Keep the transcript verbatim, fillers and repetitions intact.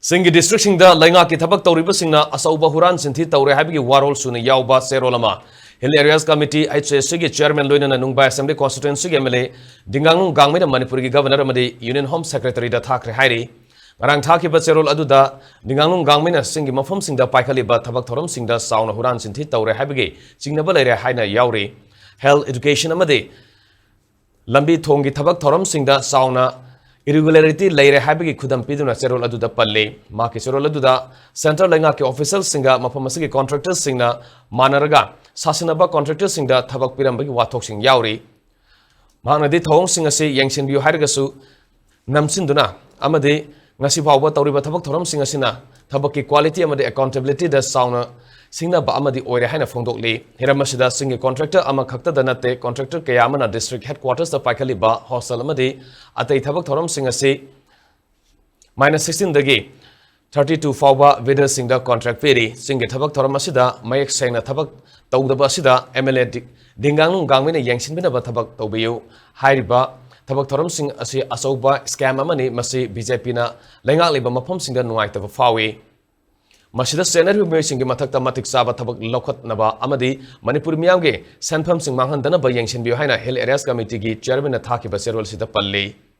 ꯆꯤꯡꯒꯤ districtꯁꯤꯡꯗ ꯂꯩꯉꯥꯛꯀꯤ ꯊꯕꯛ ꯇꯧꯔꯤꯕꯁꯤꯡꯅ ꯑꯆꯧꯕ ꯍꯨꯔꯥꯟ ꯆꯤꯟꯊꯤ ꯇꯧꯔꯦ ꯍꯥꯏꯕꯒꯤ ꯋꯥꯔꯣꯜ ꯁꯨꯅ ꯌꯥꯎꯕ ꯆꯦꯔꯣꯜ ꯑꯃ Hill Areas Committee, H A Cꯒꯤ chairman ꯂꯣꯏꯅꯅ ꯅꯨꯡꯕꯥꯏ Assembly Constituencyꯒꯤ M L A ꯗꯤꯡꯒꯥꯡꯂꯨꯡ ꯒꯥꯡꯃꯩꯅ ꯃꯅꯤꯄꯨꯔꯒꯤ governor ꯑꯃꯗꯤ Union Home Secretaryꯗ ꯊꯥꯈ꯭ꯔꯦ ꯍꯥꯏꯔꯤ꯫ ꯉꯔꯥꯡ ꯊꯥꯈꯤꯕ ꯆꯦꯔꯣꯜ ꯑꯗꯨꯗ ꯗꯤꯡꯒꯥꯡꯂꯨꯡ ꯒꯥꯡꯃꯩꯅ ꯆꯤꯡꯒꯤ ꯃꯐꯝꯁꯤꯡꯗ ꯄꯥꯏꯈꯠꯂꯤꯕ ꯊꯕꯛ ꯊꯧꯔꯝꯁꯤꯡꯗ ꯆꯥꯎꯅ ꯍꯨꯔꯥꯟ ꯆꯤꯟꯊꯤ ꯇꯧꯔꯦ ꯍꯥꯏꯕꯒꯤ ꯆꯤꯡꯅꯕ ꯂꯩꯔꯦ ꯍꯥꯏꯅ ꯌꯥꯎꯔꯤ꯫ Health, education ꯑꯃꯗꯤ ꯂꯝꯕꯤ ꯊꯣꯡꯒꯤ ꯊꯕꯛ ꯊꯧꯔꯝꯁꯤꯡꯗ ꯆꯥꯎꯅ irregularity ꯂꯩꯔꯦ ꯍꯥꯏꯕꯒꯤ ꯈꯨꯗꯝ ꯄꯤꯗꯨꯅ ꯆꯦꯔꯣꯜ ꯑꯗꯨꯗ ꯄꯜꯂꯤ꯫ ꯃꯍꯥꯛꯀꯤ ꯆꯦꯔꯣꯜ ꯑꯗꯨꯗ centre ꯂꯩꯉꯥꯛꯀꯤ officialꯁꯤꯡꯒ ꯃꯐꯝ ꯑꯁꯤꯒꯤ contractorꯁꯤꯡꯅ ꯃꯥꯟꯅꯔꯒ ꯁꯥꯁꯤꯟꯅꯕ contractorꯁꯤꯡꯗ ꯊꯕꯛ ꯄꯤꯔꯝꯕꯒꯤ ꯋꯥꯊꯣꯛꯁꯤꯡ ꯌꯥꯎꯔꯤ꯫ ꯃꯍꯥꯛꯅꯗꯤ ꯊꯧꯑꯣꯡꯁꯤꯡ ꯑꯁꯤ ꯌꯦꯡꯁꯤꯟꯕꯤꯌꯨ ꯍꯥꯏꯔꯒꯁꯨ ꯅꯝꯁꯤꯟꯗꯨꯅ ꯑꯃꯗꯤ ꯉꯁꯤ ꯐꯥꯎꯕ ꯇꯧꯔꯤꯕ ꯊꯕꯛ ꯊꯧꯔꯝꯁꯤꯡ ꯑꯁꯤꯅ ꯊꯕꯛꯀꯤ quality ꯑꯃꯗꯤ accountabilityꯗ ꯆꯥꯎꯅ ꯁꯤꯡꯅꯕ ꯑꯃꯗꯤ ꯑꯣꯏꯔꯦ ꯍꯥꯏꯅ ꯐꯣꯡꯗꯣꯛꯂꯤ꯫ ꯍꯤꯔꯝ ꯑꯁꯤꯗ ꯆꯤꯡꯒꯤ contractor ꯑꯃꯈꯛꯇꯗ ꯅꯠꯇꯦ, contractor ꯀꯌꯥ ꯑꯃꯅ district headquartersꯇ ꯄꯥꯏꯈꯠꯂꯤꯕ hostel ꯑꯃꯗꯤ ꯑꯇꯩ ꯊꯕꯛ ꯊꯧꯔꯝꯁꯤꯡ ꯑꯁꯤ minus sixteenꯗꯒꯤ thirty two ꯐꯥꯎꯕ bidderꯁꯤꯡꯗ contract ꯄꯤꯔꯤ꯫ ꯆꯤꯡꯒꯤ ꯊꯕꯛ ꯊꯧꯔꯝ ꯑꯁꯤꯗ ꯃꯌꯦꯛ ꯁꯦꯡꯅ ꯊꯕꯛ ꯇꯧꯗꯕ ꯑꯁꯤꯗ M L A ꯗꯤ-, ꯗꯤꯡꯒꯥꯡꯂꯨꯡ ꯒꯥꯡꯃꯩꯅ ꯌꯦꯡꯁꯤꯟꯕꯤꯅꯕ ꯊꯕꯛ ꯇꯧꯕꯤꯌꯨ꯫ ꯍꯥꯏꯔꯤꯕ ꯊꯕꯛ ꯊꯧꯔꯝꯁꯤꯡ ꯑꯁꯤ ꯑꯆꯧꯕ scam ꯑꯃꯅꯤ꯫ ꯃꯁꯤ BJPꯅ ꯂꯩꯉꯥꯛꯂꯤꯕ ꯃꯐꯝꯁꯤꯡꯗ ꯅꯨꯡꯉꯥꯏꯇꯕ ꯐꯥꯎꯏ꯫ ꯃꯁꯤꯗ ꯆꯦꯟꯅꯔꯤꯕ ꯃꯤꯑꯣꯏꯁꯤꯡꯒꯤ ꯃꯊꯛꯇ ꯃꯇꯤꯛ ꯆꯥꯕ ꯊꯕꯛ ꯂꯧꯈꯠꯅꯕ ꯑꯃꯗꯤ ꯃꯅꯤꯄꯨꯔ ꯃꯤꯌꯥꯝꯒꯤ ꯁꯦꯟꯐꯝꯁꯤꯡ ꯃꯥꯡꯍꯟꯗꯅꯕ ꯌꯦꯡꯁꯤꯟꯕꯤꯌꯨ ꯍꯥꯏꯅ Hill Areas Committeeꯒꯤ chairmanꯅ ꯊꯥꯈꯤꯕ ꯆꯦꯔꯣꯜꯁꯤꯗ ꯄꯜꯂꯤ꯫